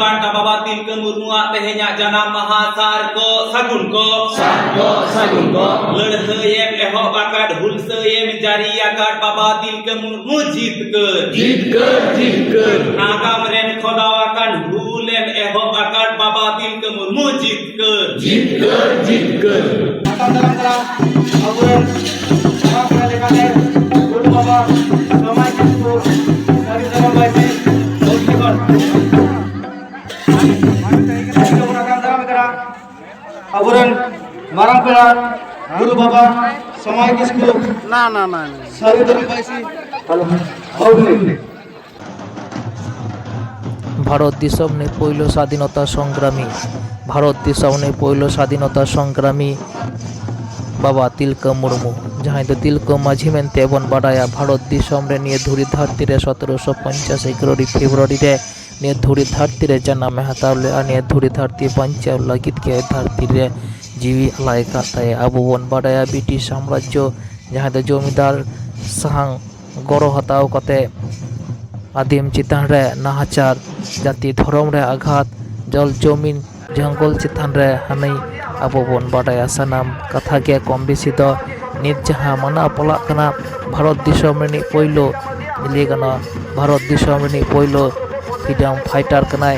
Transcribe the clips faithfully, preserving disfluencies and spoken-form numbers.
ᱵᱟᱱᱴᱟ ᱵᱟᱵᱟ ᱛᱤᱞᱠᱟᱹ ᱢᱩᱨᱢᱩᱣᱟᱜ ᱛᱮᱦᱮᱧᱟᱜ ᱡᱟᱱᱟᱢ ᱢᱟᱦᱟ ᱥᱟᱨ ᱠᱚ ᱥᱟᱹᱜᱩᱱ ᱠᱚ᱾ ᱥᱟᱨ ᱠᱚ ᱥᱟᱹᱜᱩᱱ ᱠᱚ᱾ ᱞᱟᱹᱲᱦᱟᱹᱭ ᱮᱢ ᱮᱦᱚᱵ ᱟᱠᱟᱫ, ᱦᱩᱞᱥᱟᱹᱭ ᱮᱢ ᱡᱟᱹᱨᱤ ᱟᱠᱟᱫ ᱵᱟᱵᱟ ᱛᱤᱞᱠᱟᱹ ᱢᱩᱨᱢᱩ ᱡᱤᱛᱠᱟᱹᱨ᱾ ᱡᱤᱛᱠᱟᱹᱨ, ᱡᱤᱛᱠᱟᱹᱨ᱾ ᱱᱟᱜᱟᱢ ᱨᱮᱢ ᱠᱷᱚᱫᱟᱣ ᱟᱠᱟᱱ ᱦᱩᱞ ᱮᱢ ᱮᱦᱚᱵ ᱟᱠᱟᱫ ᱵᱟᱵᱟ ᱛᱤᱞᱠᱟᱹ ᱢᱩᱨᱢᱩ ᱡᱤᱛᱠᱟᱹᱨ᱾ ᱡᱤᱛᱠᱟᱹᱨ, ᱡᱤᱛᱠᱟᱹᱨ᱾ ᱟᱛᱟᱝ ᱫᱟᱨᱟᱢ ᱠᱟᱱᱟ ᱟᱵᱚᱨᱮᱱ ᱥᱟᱶᱛᱟ ᱞᱮᱠᱟᱛᱮ ᱜᱩᱨᱩ ᱵᱟᱵᱟ ᱥᱚᱢᱟᱡᱽ ᱠᱤᱥᱠᱩ, ᱥᱟᱹᱨᱤ ᱫᱷᱚᱨᱚᱢ ᱵᱟᱭᱥᱤ, ᱵᱚᱞ ᱠᱷᱮᱞᱳᱰ᱾ ᱟᱵᱚᱨᱮᱱ ᱢᱟᱨᱟᱝ ᱯᱮᱲᱟ ᱜᱩᱨᱩ ᱵᱟᱵᱟ ᱥᱚᱢᱟᱭ ᱠᱤᱥᱠᱩ, ᱱᱟ, ᱱᱟ, ᱱᱟ, ᱱᱟ᱾ ᱥᱟᱹᱨᱤ ᱫᱷᱚᱨᱚᱢ ᱵᱟᱭᱥᱤ᱾ ᱦᱮᱞᱳ᱾ ᱦᱳᱭ᱾ ᱵᱷᱟᱨᱚᱛ ᱫᱤᱥᱚᱢ ᱨᱤᱱᱤᱡ ᱯᱳᱭᱞᱳ ᱥᱟᱫᱷᱤᱱᱚᱛᱟ ᱥᱚᱝᱜᱨᱟᱢᱤ, ᱵᱷᱟᱨᱚᱛ ᱫᱤᱥᱚᱢ ᱨᱤᱱᱤᱡ ᱯᱳᱭᱞᱳ ᱥᱟᱫᱷᱤᱱᱚᱛᱟ ᱥᱚᱝᱜᱨᱟᱢᱤ ᱵᱟᱵᱟ ᱛᱤᱞᱠᱟᱹ ᱢᱩᱨᱢᱩ, ᱡᱟᱦᱟᱸᱭ ᱫᱚ ᱛᱤᱞᱠᱟᱹ ᱢᱟᱹᱡᱷᱤ ᱢᱮᱱᱛᱮ ᱵᱚᱱ ᱵᱟᱰᱟᱭᱟ, ᱵᱷᱟᱨᱚᱛ ᱫᱤᱥᱚᱢ ᱨᱮ ᱱᱤᱭᱟᱹ ᱫᱷᱩᱲᱤ ᱫᱷᱟᱹᱨᱛᱤ ᱨᱮ ᱥᱚᱛᱨᱚᱥᱚ ᱯᱚᱧᱪᱟᱥ ᱮᱜᱟᱨᱚ ᱯᱷᱮᱵᱽᱨᱩᱣᱟᱨᱤ ᱨᱮ ᱱᱤᱭᱟᱹ ᱫᱷᱩᱲᱤ ᱫᱷᱟᱹᱨᱛᱤ ᱨᱮ ᱡᱟᱱᱟᱢ ᱮ ᱦᱟᱛᱟᱣ ᱞᱮᱫᱼᱟ᱾ ᱱᱤᱭᱟᱹ ᱫᱷᱩᱲᱤ ᱫᱷᱟᱹᱨᱛᱤ ᱵᱟᱧᱪᱟᱣ ᱞᱟᱹᱜᱤᱫ ᱜᱮ ᱫᱷᱟᱹᱨᱛᱤ ᱨᱮ ᱡᱤᱣᱤ ᱟᱞᱟᱭ ᱟᱠᱟᱫ ᱛᱟᱭᱟ᱾ ᱟᱵᱚ ᱵᱚᱱ ᱵᱟᱰᱟᱭᱟ, ᱵᱨᱤᱴᱤᱥ ᱥᱟᱢᱨᱟᱡᱽᱡᱚ, ᱡᱟᱦᱟᱸᱭ ᱫᱚ ᱡᱚᱢᱤᱫᱟᱨ ᱥᱟᱦᱟᱝ ᱜᱚᱲᱚ ᱦᱟᱛᱟᱣ ᱠᱟᱛᱮ ᱟᱹᱫᱤᱢ ᱪᱮᱛᱟᱱ ᱨᱮ ᱱᱟᱦᱟᱪᱟᱨ, ᱡᱟᱹᱛᱤ ᱫᱷᱚᱨᱚᱢ ᱨᱮ ᱟᱜᱷᱟᱛ, ᱡᱚᱞ ᱡᱚᱢᱤᱱ ᱡᱚᱝᱜᱚᱞ ᱪᱮᱛᱟᱱ ᱨᱮ ᱦᱟᱹᱱᱤ ᱟᱵᱚ ᱵᱚᱱ ᱵᱟᱰᱟᱭᱟ ᱥᱟᱱᱟᱢ ᱠᱟᱛᱷᱟ ᱜᱮ ᱠᱚᱢ ᱵᱮᱥᱤ ᱫᱚ᱾ ᱱᱤᱛ ᱡᱟᱦᱟᱸ ᱢᱟᱱᱟᱣ ᱯᱟᱞᱟᱜ ᱠᱟᱱᱟ, ᱵᱷᱟᱨᱚᱛ ᱫᱤᱥᱚᱢ ᱨᱤᱱᱤᱡ ᱯᱳᱭᱞᱳ, ᱞᱟᱹᱭ ᱜᱟᱱᱚᱜᱼᱟ, ᱵᱷᱟᱨᱚᱛ ᱫᱤᱥᱚᱢ ᱨᱤᱱᱤᱡ ᱯᱳᱭᱞᱳ freedom fighter ᱠᱟᱱᱟᱭ᱾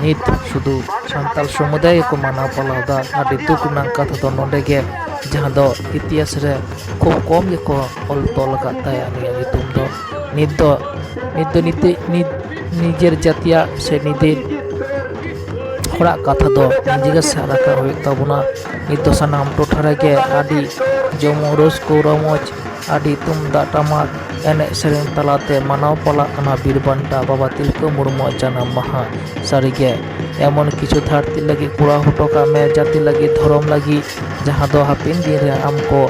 ᱱᱤᱛ ᱥᱩᱫᱷᱩ ᱥᱟᱱᱛᱟᱲ ᱥᱚᱢᱩᱫᱟᱭ ᱜᱮᱠᱚ ᱢᱟᱱᱟᱣ ᱯᱟᱞᱟᱣ ᱮᱫᱟ᱾ ᱟᱹᱰᱤ ᱫᱩᱠ ᱨᱮᱱᱟᱜ ᱠᱟᱛᱷᱟ ᱫᱚ ᱱᱚᱰᱮ ᱜᱮ, ᱡᱟᱦᱟᱸ ᱫᱚ ᱤᱛᱤᱦᱟᱥ ᱨᱮ ᱠᱷᱩᱵ ᱠᱚᱢ ᱜᱮᱠᱚ ᱚᱞ ᱛᱚᱞ ᱟᱠᱟᱫ ᱛᱟᱭᱟ ᱱᱤᱭᱟᱹ ᱧᱩᱛᱩᱢ ᱫᱚ᱾ ᱱᱤᱛ ᱫᱚ, ᱱᱤᱛ ᱫᱚ ᱱᱤᱛ, ᱱᱤᱛ ᱱᱤᱡᱮᱨ ᱡᱟᱹᱛᱤᱭᱟᱜ ᱥᱮ ᱱᱤᱡᱮᱨ ᱦᱚᱲᱟᱜ ᱠᱟᱛᱷᱟ ᱫᱚ ᱱᱤᱡᱮ ᱜᱮ ᱥᱟᱵ ᱨᱟᱠᱟᱵ ᱦᱩᱭᱩᱜ ᱛᱟᱵᱚᱱᱟ᱾ ᱱᱤᱛ ᱫᱚ ᱥᱟᱱᱟᱢ ᱴᱚᱴᱷᱟ ᱨᱮᱜᱮ ᱟᱹᱰᱤ ᱡᱚᱢᱚ ᱨᱟᱹᱥᱠᱟᱹ ᱨᱚᱢᱚᱡᱽ, ᱟᱹᱰᱤ ᱛᱩᱢᱫᱟᱜ ᱴᱟᱢᱟᱠ ᱮᱱᱮᱡ ᱥᱮᱨᱮᱧ ᱛᱟᱞᱟᱛᱮ ᱢᱟᱱᱟᱣ ᱯᱟᱞᱟᱜ ᱠᱟᱱᱟ ᱵᱤᱨ ᱵᱟᱱᱴᱟ ᱵᱟᱵᱟ ᱛᱤᱞᱠᱟᱹ ᱢᱩᱨᱢᱩᱣᱟᱜ ᱡᱟᱱᱟᱢ ᱢᱟᱦᱟ᱾ ᱥᱟᱹᱨᱤᱜᱮ, ᱮᱢᱚᱱ ᱠᱤᱪᱷᱩ ᱫᱷᱟᱹᱨᱛᱤ ᱞᱟᱹᱜᱤᱫ ᱠᱚᱨᱟᱣ ᱦᱚᱴᱚ ᱠᱟᱜ ᱢᱮ, ᱡᱟᱹᱛᱤ ᱞᱟᱹᱜᱤᱫ, ᱫᱷᱚᱨᱚᱢ ᱞᱟᱹᱜᱤᱫ, ᱡᱟᱦᱟᱸ ᱫᱚ ᱦᱟᱯᱮᱱ ᱫᱤᱱ ᱨᱮ ᱟᱢ ᱠᱚ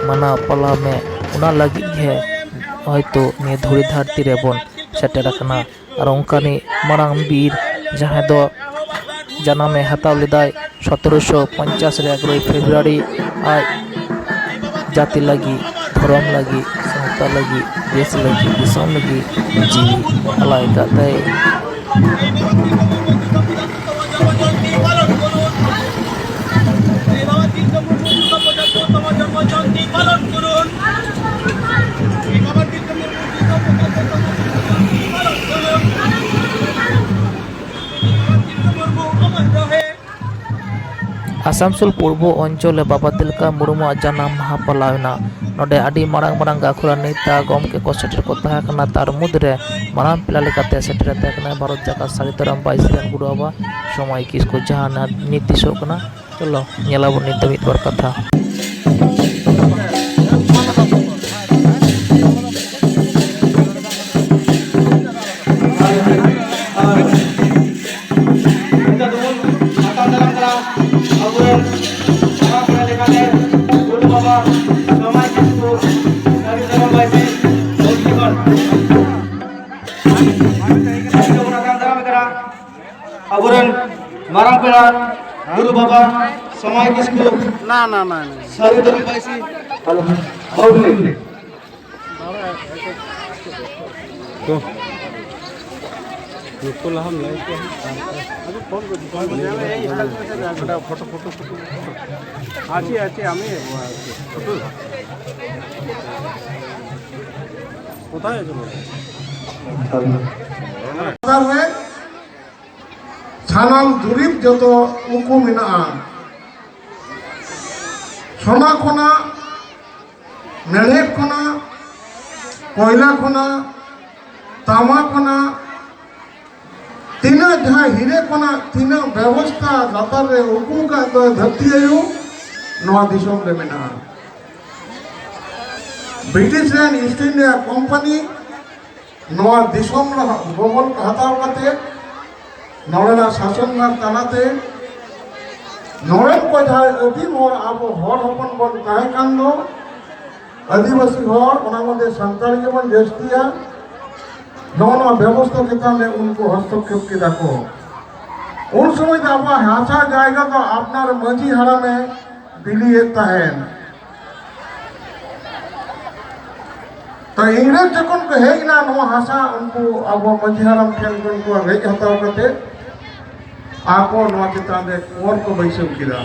ᱢᱟᱱᱟᱣ ᱯᱟᱞᱟᱣ ᱢᱮ, ᱚᱱᱟ ᱞᱟᱹᱜᱤᱫ ᱜᱮ ᱦᱚᱭᱛᱳ ᱱᱤᱭᱟᱹ ᱫᱷᱩᱲᱤ ᱫᱷᱟᱹᱨᱛᱤ ᱨᱮᱵᱚᱱ ᱥᱮᱴᱮᱨ ᱟᱠᱟᱱᱟ᱾ ᱟᱨ ᱚᱱᱠᱟᱱᱤᱡ ᱢᱟᱨᱟᱝ ᱵᱤᱨ, ᱡᱟᱦᱟᱸᱭ ᱫᱚ ᱡᱟᱱᱟᱢᱮ ᱦᱟᱛᱟᱣ ᱞᱮᱫᱟᱭ ᱥᱚᱛᱨᱚᱥᱚ ᱯᱚᱧᱪᱟᱥ ᱨᱮ ᱮᱜᱟᱨᱚᱭ ᱯᱷᱮᱵᱽᱨᱩᱣᱟᱨᱤ, ᱟᱡ ᱡᱟᱹᱛᱤ ᱞᱟᱹᱜᱤᱫ, ᱫᱷᱚᱨᱚᱢ ᱞᱟᱹᱜᱤᱫ, ᱥᱟᱶᱛᱟ ᱞᱟᱹᱜᱤᱫ, ᱫᱮᱥ ᱞᱟᱹᱜᱤᱫ, ᱫᱤᱥᱚᱢ ᱞᱟᱹᱜᱤᱫ ᱡᱤᱣᱤ ᱟᱞᱟᱭ ᱟᱠᱟᱫ ᱛᱟᱭ᱾ ᱟᱥᱟᱱᱥᱳᱞ ᱯᱩᱨᱵᱚ ᱚᱧᱪᱚᱞ ᱨᱮ ᱵᱟᱵᱟ ᱛᱤᱞᱠᱟ ᱢᱩᱨᱢᱩᱣᱟᱜ ᱡᱟᱱᱟᱢ ᱢᱟᱦᱟ ᱯᱟᱞᱟᱣ ᱮᱱᱟ᱾ ᱱᱚᱰᱮ ᱟᱹᱰᱤ ᱢᱟᱨᱟᱝ ᱢᱟᱨᱟᱝ ᱜᱟᱹᱠᱷᱩᱲᱟᱱ ᱱᱮᱛᱟ ᱜᱚᱢᱠᱮ ᱠᱚ ᱥᱮᱴᱮᱨ ᱠᱚ ᱛᱟᱦᱮᱸ ᱠᱟᱱᱟ᱾ ᱛᱟᱨ ᱢᱩᱫᱽᱨᱮ ᱢᱟᱨᱟᱝ ᱯᱮᱲᱟ ᱞᱮᱠᱟᱛᱮ ᱥᱮᱴᱮᱨ ᱮᱱ ᱛᱟᱦᱮᱸ ᱠᱟᱱᱟ ᱵᱷᱟᱨᱚᱛ ᱡᱟᱠᱟᱛ ᱥᱟᱹᱨᱤ ᱫᱷᱚᱨᱚᱢ ᱵᱟᱭᱥᱤ ᱨᱮᱱ ᱜᱩᱨᱩ ᱵᱟᱵᱟ ᱥᱚᱢᱟᱭ ᱠᱤᱥᱠᱩ, ᱡᱟᱦᱟᱸ ᱱᱤᱛ ᱫᱤᱥᱚᱜ ᱠᱟᱱᱟ᱾ ᱪᱚᱞᱚ ᱧᱮᱞᱟᱵᱚᱱ ᱱᱤᱛ ᱫᱚ ᱢᱤᱫ ᱵᱟᱨ ᱠᱟᱛᱷᱟ᱾ ᱱᱤᱛᱚᱜ ᱫᱚᱵᱚᱱ ᱟᱛᱟᱝ ᱫᱟᱨᱟᱢ ᱠᱟᱱᱟ ᱟᱵᱚᱨᱮᱱ ᱢᱟᱨᱟᱝ ᱯᱮᱲᱟ ᱞᱮᱠᱟᱛᱮ ᱜᱩᱨᱩ ᱵᱟᱵᱟ ᱥᱚᱢᱟᱭ ᱠᱤᱥᱠᱩ, ᱥᱟᱹᱨᱤ ᱫᱷᱚᱨᱚᱢ ᱵᱟᱭᱥᱤ, ᱫᱚᱠᱠᱷᱤᱱ ᱠᱷᱚᱱ᱾ ᱱᱤᱛᱚᱜ ᱵᱚᱱ ᱟᱛᱟᱝ ᱫᱟᱨᱟᱢ ᱠᱟᱱᱟ ᱟᱵᱚᱨᱮᱱ ᱢᱟᱨᱟᱝ ᱯᱮᱲᱟ ᱜᱩᱨᱩ ᱵᱟᱵᱟ ᱥᱚᱢᱟᱭ ᱠᱤᱥᱠᱩ, ᱱᱟ, ᱱᱟ, ᱱᱟ, ᱱᱟ᱾ ᱥᱟᱹᱨᱤ ᱫᱷᱚᱨᱚᱢ ᱵᱟᱭᱥᱤ᱾ ᱦᱮᱞᱳ᱾ ᱦᱳᱭ᱾ ᱠᱚ᱾ ᱱᱩᱠᱩ ᱞᱟᱦᱟᱢ ᱞᱟᱹᱭ ᱠᱚᱣᱟ᱾ ᱟᱫᱚ ᱯᱷᱳᱱ ᱠᱚ, ᱯᱷᱳᱱ ᱠᱚ ᱧᱟᱢ ᱮᱫᱟ, ᱤᱱᱥᱴᱟ ᱠᱚᱨᱮ ᱥᱮ ᱡᱟᱦᱟᱸ ᱠᱚᱨᱮ᱾ Photo, photo, photo, photo. ᱟᱪᱪᱷᱟ, ᱟᱪᱪᱷᱟ, ᱟᱢᱤ ᱯᱷᱳᱴᱳ᱾ কোথায় আছে বলো? ᱥᱟᱱᱟᱢ ᱫᱩᱨᱤᱵᱽ ᱡᱚᱛᱚ ᱩᱠᱩ ᱢᱮᱱᱟᱜᱼᱟ᱾ ᱥᱚᱱᱟ ᱠᱷᱚᱱᱟᱜ, ᱢᱮᱬᱦᱮᱫ ᱠᱷᱚᱱᱟᱜ, ᱠᱚᱭᱞᱟ ᱠᱷᱚᱱᱟᱜ, ᱛᱟᱢᱟ ᱠᱷᱚᱱᱟᱜ, ᱛᱤᱱᱟᱹᱜ ᱡᱟᱦᱟᱸ ᱦᱤᱨᱟᱹ ᱠᱷᱚᱱᱟᱜ ᱛᱤᱱᱟᱹᱜ ᱵᱮᱵᱚᱥᱛᱷᱟ ᱞᱟᱛᱟᱨ ᱨᱮ ᱩᱠᱩ ᱟᱠᱟᱫ ᱫᱚ ᱫᱷᱟᱹᱨᱛᱤ ᱟᱭᱳ, ᱱᱚᱣᱟ ᱫᱤᱥᱚᱢ ᱨᱮ ᱢᱮᱱᱟᱜᱼᱟ᱾ ᱵᱨᱤᱴᱤᱥ ᱨᱮᱱ ᱤᱥᱴ ᱤᱱᱰᱤᱭᱟ ᱠᱳᱢᱯᱟᱱᱤ ᱱᱚᱣᱟ ᱫᱤᱥᱚᱢ ᱨᱮ ᱜᱚᱵᱚᱞ ᱦᱟᱛᱟᱣ ᱠᱟᱛᱮ, ᱱᱚᱰᱮᱱᱟᱜ ᱥᱟᱥᱚᱱ ᱜᱟᱲ ᱛᱟᱞᱟᱛᱮ ᱱᱚᱰᱮᱱ ᱠᱚ ᱡᱟᱦᱟᱸᱭ ᱟᱹᱫᱤᱢ ᱦᱚᱲ, ᱟᱵᱚ ᱦᱚᱲ ᱦᱚᱯᱚᱱ ᱵᱚᱱ ᱛᱟᱦᱮᱸ ᱠᱟᱱ ᱫᱚ, ᱟᱹᱫᱤᱵᱟᱹᱥᱤ ᱦᱚᱲ, ᱚᱱᱟ ᱢᱚᱫᱽᱫᱷᱮ ᱥᱟᱱᱛᱟᱲ ᱜᱮᱵᱚᱱ ᱡᱟᱹᱥᱛᱤᱭᱟ᱾ ᱱᱚᱜᱼᱚ ᱱᱚᱣᱟ ᱵᱮᱵᱚᱥᱛᱷᱟ ᱪᱮᱛᱟᱱ ᱨᱮ ᱩᱱᱠᱩ ᱦᱚᱥᱛᱚᱠᱠᱷᱮᱯ ᱠᱮᱫᱟ ᱠᱚ᱾ ᱩᱱ ᱥᱚᱢᱚᱭ ᱫᱚ ᱟᱵᱚᱣᱟᱜ ᱦᱟᱥᱟ ᱡᱟᱭᱜᱟ ᱫᱚ ᱟᱯᱱᱟᱨ ᱢᱟᱹᱡᱷᱤ ᱦᱟᱲᱟᱢᱮ ᱵᱤᱞᱤᱭᱮᱫ ᱛᱟᱦᱮᱱ᱾ ᱛᱚ, ᱤᱝᱨᱮᱡᱽ ᱡᱚᱠᱷᱚᱱ ᱠᱚ ᱦᱮᱡ ᱮᱱᱟ, ᱱᱚᱣᱟ ᱦᱟᱥᱟ ᱩᱱᱠᱩ ᱟᱵᱚ ᱢᱟᱹᱡᱷᱤ ᱦᱟᱲᱟᱢ ᱴᱷᱮᱱ ᱠᱷᱚᱱ ᱠᱚ ᱨᱮᱡ ᱦᱟᱛᱟᱣ ᱠᱟᱛᱮ ᱟᱠᱚ ᱱᱚᱣᱟ ᱪᱮᱛᱟᱱ ᱨᱮ ᱠᱚᱨ ᱠᱚ ᱵᱟᱹᱭᱥᱟᱹᱣ ᱠᱮᱫᱟ᱾